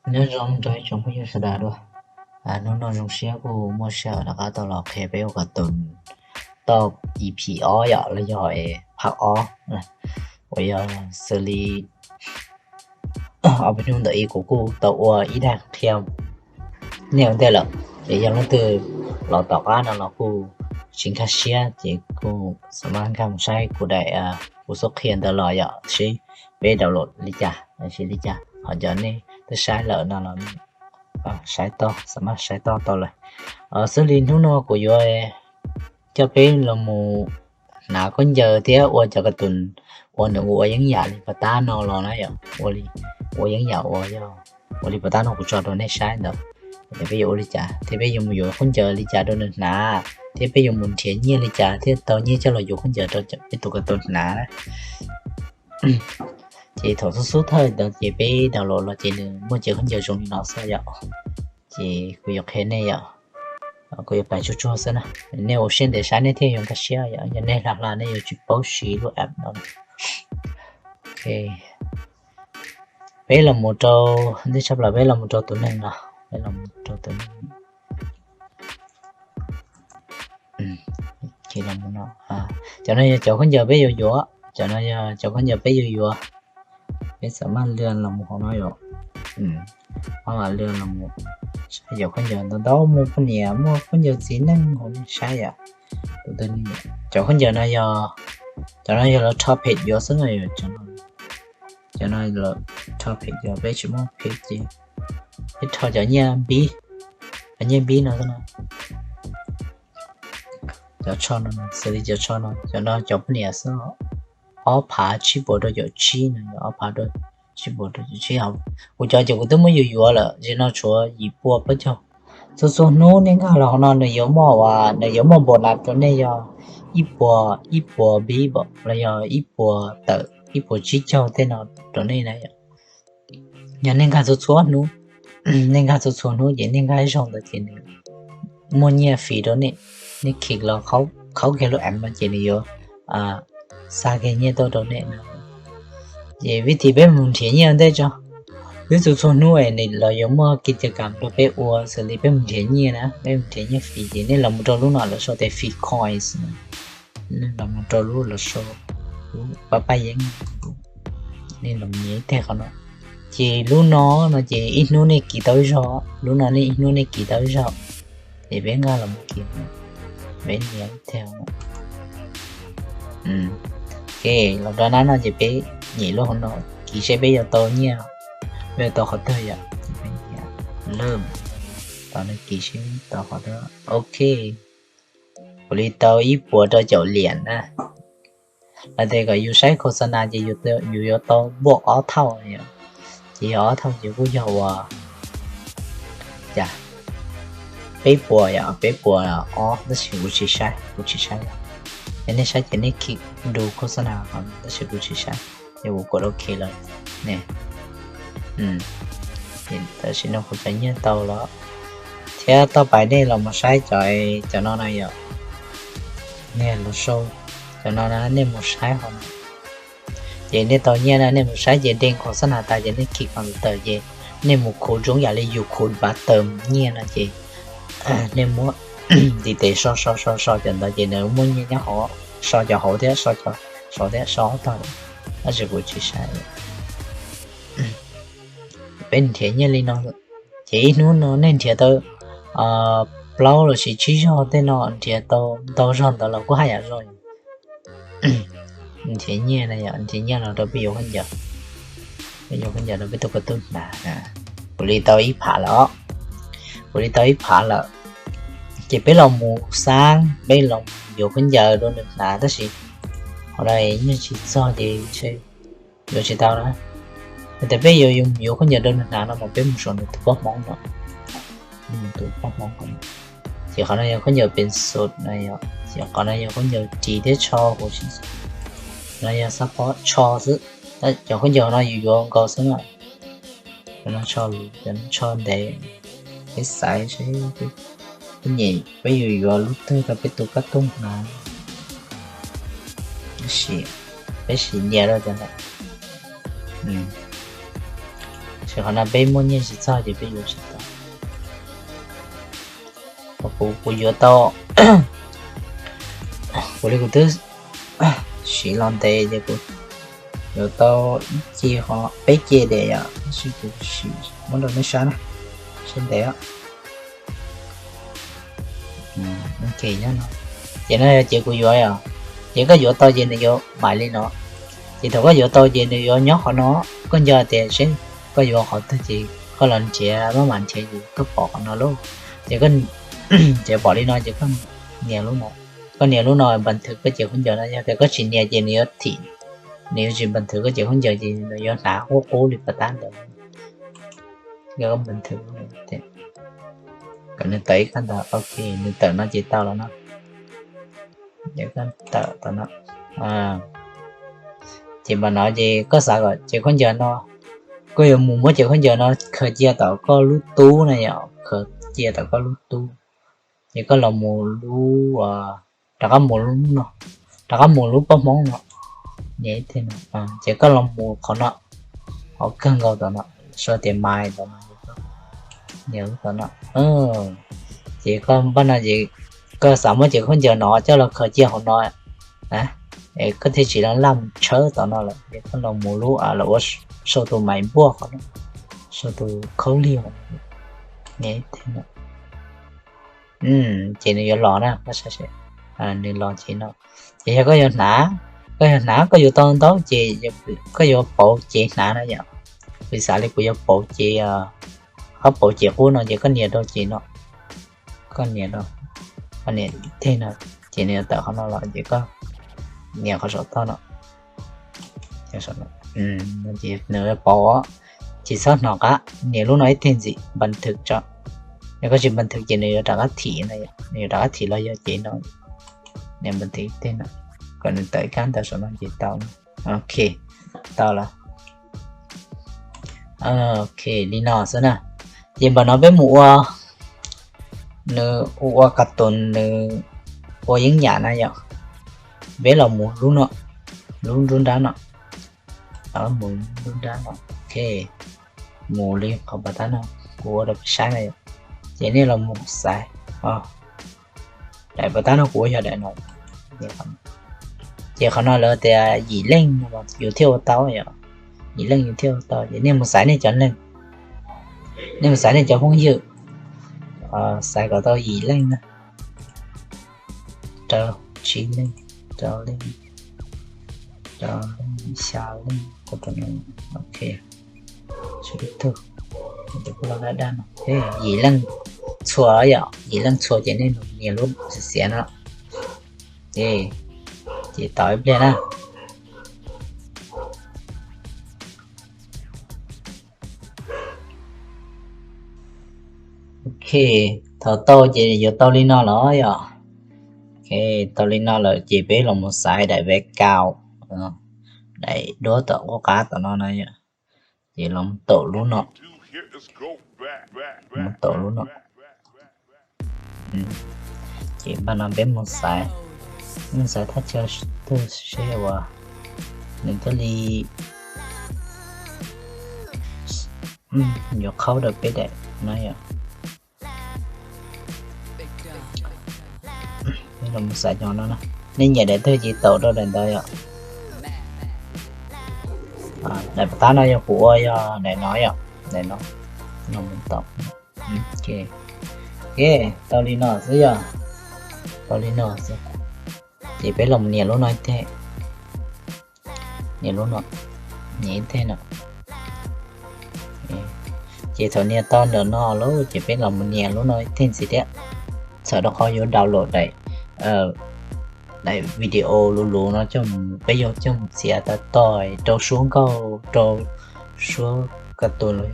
Nyob zoo rau ib tsoom phooj ywg sawv daws dua. Hnub no zoo siab kuj muaj sij hawm rov qab tau los qhia peb ua cartoon tau E P ob yom, los yog phab ob, uas yog xws li ob peb hnub ntawm ib kuv kuj tau ua ib daim qhia nej ua ntej lawm, ces yog leej twg los tom qab no los kuj tsis nkag siab ces kuj xav mas nkag mus saib kuv daim, kuv xub qhia ntawd los yom, seb peb download li cas, seb li cas. Ho cov nej twb saib lawm no los saib tau, xav mas saib tau tau lawm. Xws li hnub no kuv yuav coj peb los mus hnav khaub ncaws thiab ua cov cartoon uas nws ua yeeb yam li pas tab no los na yom, ua li, ua yeeb yam uas yog ua li pas tab no kuv tso rau nej saib ntawd. Peb yuav ua li cas thiab peb yuav mus yuav khaub ncaws li cas rau nws hnav, thiab peb yuav mus nrhiav nyiaj li cas thiab tau nyiaj coj los yuav khaub ncaws rau peb tus cartoon hnav na. Ces thaum xub xub thawj ntawd ces peb download los ces nws muaj cev khaub ncaws zoo li no xwb yom. Ces kuv yuav qhia nej yom, kuv yuav pais tsuag tsuag xwb na. Nej ua siab ntev saib nej thiaj yuav nkag siab yom, yog nej hla hla nej yuav tsis paub siv lub app no. Peb los mus rau, ntej tshaj plaws peb los mus rau tus neeg no, peb los mus rau tus neeg. Cov no yog cov khaub ncaws peb yuav yuav, cov no yog cov khaub ncaws peb yuav yuav. Peb xam maj lwaj los mus hauv no yom, maj mam lwaj los mus saib cov khaub ncaws ntau ntau, muaj poj niam muaj khaub ncaws txiv neej hauv nej saib yom. Cov khaub ncaws no yog, cov no yog lawv rho phem yuav xwb no yom. Cov no lawv rho phem yuav, peb tsis muaj phem ces peb rho cov nyiaj npib, cov nyiaj npib no xwb no. Cov tsho no, xws li cov tsho no, cov no cov poj niam xwb, ob phav tsib puas rau caum tsib no, ob phav rau tsib puas rau caum tsib. Kuv cov ces kuv twb muab yuav yuav lawm, ces no tshuav yim pua plaub caug. Txhua txhua hnub nej nkag los hauv no nws yuav muaj, nws yuav muaj bonus rau nej yog ib puas, ib puas npib los yog ib puas tawm, ib puas tsib caug tej no rau nej na. Yog nej nkag txhua txhua hnub, nej nkag txhua txhua hnub ces nej nkag ib zaug ntawd ces nws muaj nyiaj free rau nej. Nej khiv los, qhaub kiag lub app no ces nws yuav xa kiag nyiaj tuaj rau nej no. Ces vim tias peb mus nrhiav nyiaj ua ntej tso, peb txhua txhua hnub es nws los yuav muaj ki ca kam rau peb ua, xws li peb mus nrhiav nyiaj na, peb mus nrhiav nyiaj free ces nej los mus rau lub no lawv sau tias free coins no. Nej los mus rau lub lawv sau, lub pab paj yeeb, nej los nias ib teg qhov no. Ces lub no no ces ib hnub nej kiv tau ib zaug, lub no nej ib hnub nej kiv tau ib zaug. Ces peb nkag los mus kiv, peb nias ib teg. Ok, los rau nab no ces peb nyem lub hauv no kiv seb peb yuav tau nyiaj, peb yuav tau qhov twg yom. Peb nias lwm, tos nws kiv seb tau qhov twg. Ok, kuv li tau ib puas rau caum liam na. Lawv tias kom yus saib khos xa nas ces yus yuav tau npuaj ob thauj, ces yog ob thauj ces kuj yog uas cas peb puas yom, peb puas ob, tab sis kuv tsis saib, kuv tsis saib. Yog nej saib ces nej khij nrug khos xa nas, tab sis kuv tsis saib, ces kuv kov ok lawm ne. Tam sim no kuv cov nyiaj tau lawm, thiab toj pais nej los mus saib cov, cov no na yom, nej los sau, cov no na nej mus saib hauv no. Ces nej tau nyiaj na, nej mus saib ces dej khos xa nas tas ces nej khij qhov ntawd tawm ces nej mus khuv zoo yam li yus khuv npav tawm nyiaj no ces nej muab ntiv tes so so so so cov ntawd ces nws muaj nyiaj nyob hauv, so cov hauv thiab, so cov saud thiab, so ob tog, tab sis kuv tsis saib. Peb nrhiav nyiaj li no, ces ib hnub no nej nrhiav tau plaub los sis tsib zaug tej no, nrhiav tau ntau zog ntawd los kuj haj yam zoo. Nrhiav nyiaj na yom, nrhiav nyiaj los rau peb yuav khaub ncaws, peb yuav khaub ncaws rau peb tus ko tub hnav. Kuv li tau ib phav lawm os, kuv li tau ib phav lawm. Ces peb los mus xab, peb los yuav khaub ncaws rau nws hnav tab sis qhov no nyiaj tsis txog ces yuav tsis tau na. Yog tias peb yuav, yuav khaub ncaws rau nws hnav no mas peb mus saum nws tus pob hmoov no, tus pob hmoov. Ces qhov no yog khaub ncaws pencil no, ces qhov no yog khaub ncaws ris thiab tsho huv si, no yog xab pob tsho xwb. Cov khaub ncaws no yus yuav nkaus xwb na. Cov no tsho luv, cov no tsho ntev, peb xaiv seb peb nyem peb yuav yuav lub twg rau peb tus kab tooj hnav. Peb sim nias rau cov ntawd. Qhov no peb muaj nyiaj tsis txog ces peb yuav tsis tau. Kuv, kuv yuav tau, kuv li kuv twb siv los ntev ces kuv yuav tau ib ce, qhov peb ce daim yom, tab sis kuv sim muab rau nej saib na, saib ntev. Ces no, ces kuv yuav os, ces koj yuav tau ces nws yuav maim li no. Ces thaum koj yuav tau ces nws yuav nyob qhov no, koj nco tias seb koj yuav qhov twg ces koj los nrhiav, maj mam nrhiav ces koj pom qhov no lauj. Ces koj nrhiav pom li no ces koj nias lub no, koj nias lub no npas thwm koj cev khaub ncaws no, yog tias koj tsis nias ces nws yuav thim, nws yuav tsis npas thwm koj cev khaub ncaws ces nws yuav hnav qub qub li pas tab ntawd. Npas thwm, kom nws tawm ib kab ntawd, ok, nws tawm no ces tau lawm no. Tawm no. Ces npam no ces koj xav kom cev khaub ncaws no, koj yuav mus muab cev khaub ncaws no khaws cia tom koj lub tub na yom, khaws cia tom koj lub tub. Ces koj los mus lub, rov qab mus lub no, rov qab mus lub pob hmoob no, ces koj los mus qhov no, qhov kawg nkaus tom no, sau tias mais tom no, tom no. Ces koj npaj no ces koj xav muab cev khaub ncaws no coj los khaws cia hauv no, es koj thiaj tsis laj mus tshawb tom no lawm, ces koj los mus lub los ua sau tus mais npuaj qhov no, sau tus khaub lig qhov no. Ces nws yuav los na, nws los ces no. Ces yog koj yuav hnav, koj yuav hnav koj yuav tau ntau ces koj yuav pauv cev hnav na yom. Kuv xav li kuv yuav pauv cev, qhov pauv cev qub no ces koj nias rau ces no, koj nias rau, koj nias teg no, ces nws yuav tawm qhov no los ces koj nias qhov saum toj no. Nws pauv, tsis txhob hnov qab, nias lub no ib teg ntxiv npas thwm tso. Yog koj tsis npas thwm ces nws yuav rov qab thim no, nws yuav rov qab thim los yog cev no. Nias npas thwm ib teg no, kom nws tawm ib kab ntawd saum no ces tau. Ok, tau lawm. Ok, li no xwb na. Ces npam no peb mus ua, nws ua kas tus nws ua yeeb yam na yom. Peb los mus lub no, lub nruab nrab no, mus lub nruab nrab no. Ok, mus li qhov pas tab no kuv ua rau peb saib na yom. Ces nej los mus xaiv, daim pas tab no kuv ua yog daim no. Ces qhov no lawv tias yim leej yus thiaj ua tau yom, yim leej yus thiaj ua tau. Ces nej mus xaiv nej cov neeg, nej mus xaiv nej cov phooj ywg, xaiv kom tau yim leej na, rau tsib leej, rau leej, rau leej, xya leej, ok. Yim leej txhua yom, yim leej txhua ces nej nias lub xiav xiav no. Ces tos ib pliag na. Ok, thaum tau ces yuav tau li no los yom. Ok, tau li no lawm ces peb los mus xaiv daim background, daim duab tom qub qab tom no na yom. Ces los taum lub no, mus taum lub no. Ces npaj no peb mus xaiv, mus xaiv thaj chaw twg seb uas nws thiaj li yuav qhaub rau peb daim no yom. Los mus xaiv cov no, nej nyiam daim twg ces taum rau daim ntawd yom. Daim pas tab no yog kuv ua yog daim no yom, daim no. Los mus taum. Ok, tau li no xwb yom, tau li no xwb. Ces peb los mus nias lub no ib teg, nias lub no, nias ib teg no. Ces thaum nias tau ntawm no lawm ces peb los mus nias lub no ib teg ntxiv thiab. Txhawm rau qhov yuav download daim, daim video luv luv no coj mus, peb yuav coj mus txiav tas tom rau suab nkauj, rau suab kas tus los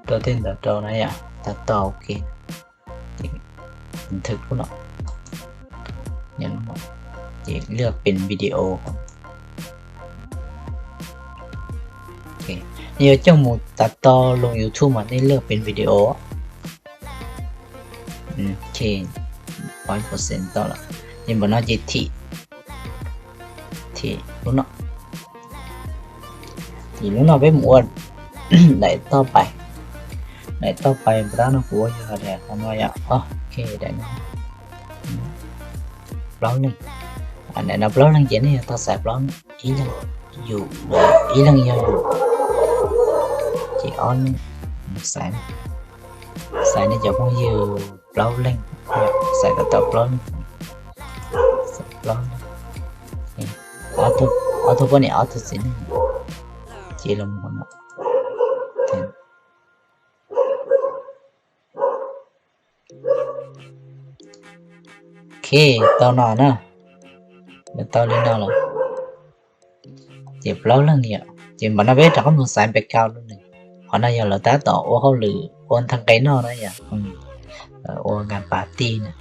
rau tej ntawd rau na yom, tas tom ok. Thwm lub no, ces lwaj pes video. Nej yuav coj mus tas tom lub YouTube mas nej lwaj pes video. Ok, tau lawm. Ces npam no ces thim, thim lub no. Ces lub no peb mus ua daim toj pais. Daim toj pais npab no kuv ua yog daim qhov no yom. Ok, daim no plaub leeg. Daim no plaub leeg ces nej yuav tau xaiv plaub, ib leeg yus, ib leeg yog yus, ces ob leeg xaiv, xaiv nej cov phooj ywg plaub leeg, xaiv kom tau plaub leeg, xaiv plaub leeg, ob tug poj niam ob tug txiv neej, ces los mus no. Ok, tau no na, tau li no lawm. Ces plaub leeg yom, ces npam no peb rov qab mus xaiv background lub nws. Qhov no yog lawv tab tom ua hauj lwm ua ntag nqe noj na yom, ua nkas pas tij na.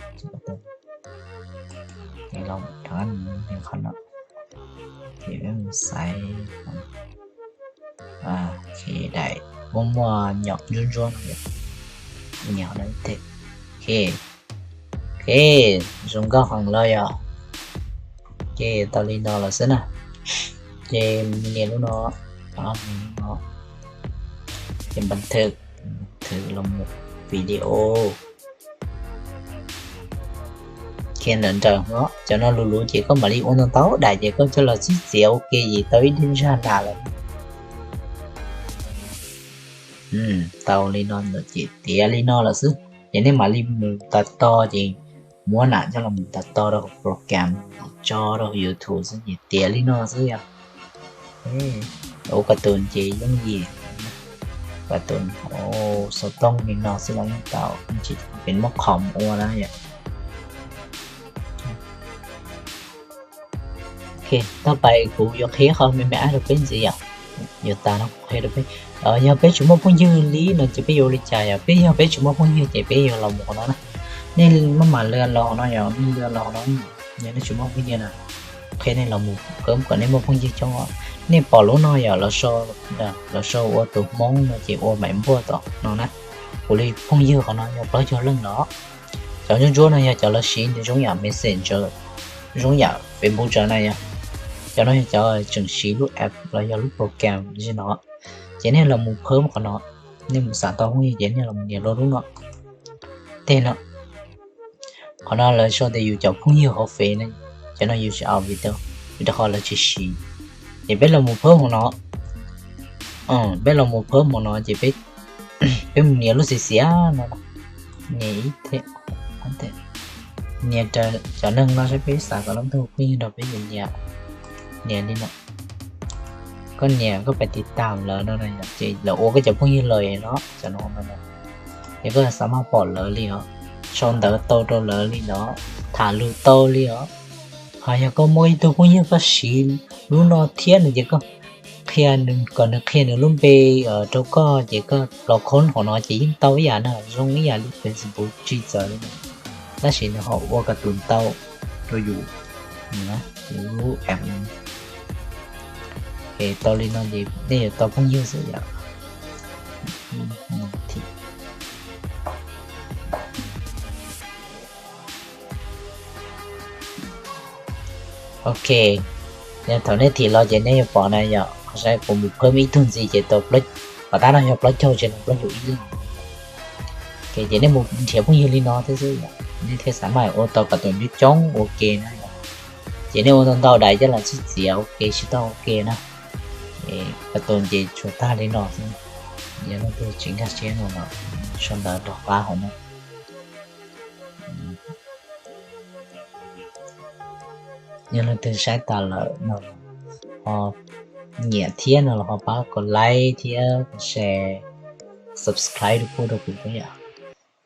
Qhov no, ces mus xaiv daim muaj muaj nyom ntsuab ntsuab no yom. Nias qhov no ib teg. Ok, zoo nkauj heev los yom. Ces tau li no lawm xwb na. Ces nias lub no, ces npas thwm, npas thwm los mus video. Khiav nrawm nrawm no, cov no luv luv ces koj mam li ua ntau ntau daim ces koj coj los txib txiav ua ke ces tau ib daim zaj nas lawm. Tau li no ntawd ces tiav li no lawm xwb. Ces nej mam li mus tas to ces muab nam coj los mus tas to rau program, tso rau YouTube xwb ces tiav li no xwb yom. Ua kas tus ces yooj yim, kas tus xov tooj li no xwb los yeej tau, tsis pem muab khoom ua na yom. Ok, tau pais kuv yuav qhia qhov me me ab rau peb ntxiv yom. Yuav tas no kuv qhia rau peb. Yog peb tsis muaj phooj ywg li no ces peb yuav ua li cas yom? Peb yog peb tsis muaj phooj ywg ces peb yuav los mus qhov no na. Nej maj mam lwm los no yom, nej lwm los no, yog nej tsis muaj phooj ywg na, qhia nej los mus kom nej muaj phooj ywg coob. Nej pom lub no yom, lawv sau ua tus Hmoob no ces ua maim npuaj tom no na. Kuv li phooj ywg qhov no yog plaub caug leej no. Cov ntsuab ntsuab no yog cov lawv siv nws zoo yam Messenger, zoo yam Facebook na yom. Cov no yog cov tseem siv lub app los yog lub program li no. Ces nej los mus phawb qhov no, nej mus xav tau phooj ywg ces nej los nias rau lub no. Tej no, qhov no lawv sau tias yus cov phooj ywg hauv Fev ne, cov no yus tsis au vim rau qhov lawv tsis siv. Ces peb los mus phawb hauv no, peb los mus phawb hauv no ces peb mus nias lub xiav xiav no, nias ib, nias raws cov neeg no saib peb xav kom lub ntug phooj ywg nrog peb nias, nias li no. Koj nias koj pais tiv tam lawv no ces lawv ua koj cov phooj ywg lawm no, cov no no. Ces koj xav maj pom lawv li os, sau ntawv tau rau lawv li os, tham lus tau li os. Ho yog koj muaj ib tug phooj ywg koj siv lub no thiab no ces koj qhia kom nws qhia nws lub npe rau koj ces koj los khoob hauv no ces yeej tau ib yam na, zoo ib yam li Facebook tsis txawv li, tab sis nws ho ua kas tus ntau rau yus, yus lub app. Es tau li no ces nej yuav tau phooj ywg xwb yom. Ok, thaum nej thim los ces nej yuav pom na yom, saib kuv mus phawb ib tug ntxiv ces tau, tom qab no yog plaub caug ces no plaub caug ib leeg. Ces nej mus nrhiav phooj ywg li no thiab xwb, nej thiaj xav mas ua tau kom tus nws coob ua ke na. Ces nej ua ntau ntau daim coj los txib txiav ua ke tsis tau ua ke na. Kom tus ces tsuas tag li no xwb. Yog leej twg tsis nkag siab no los sau ntawv rov qab hauv no. Yog leej twg saib tas lawm no ho nyiam thiab no los ho pab kom like thiab share, subscribe rau kuv rau kuv thiab yom.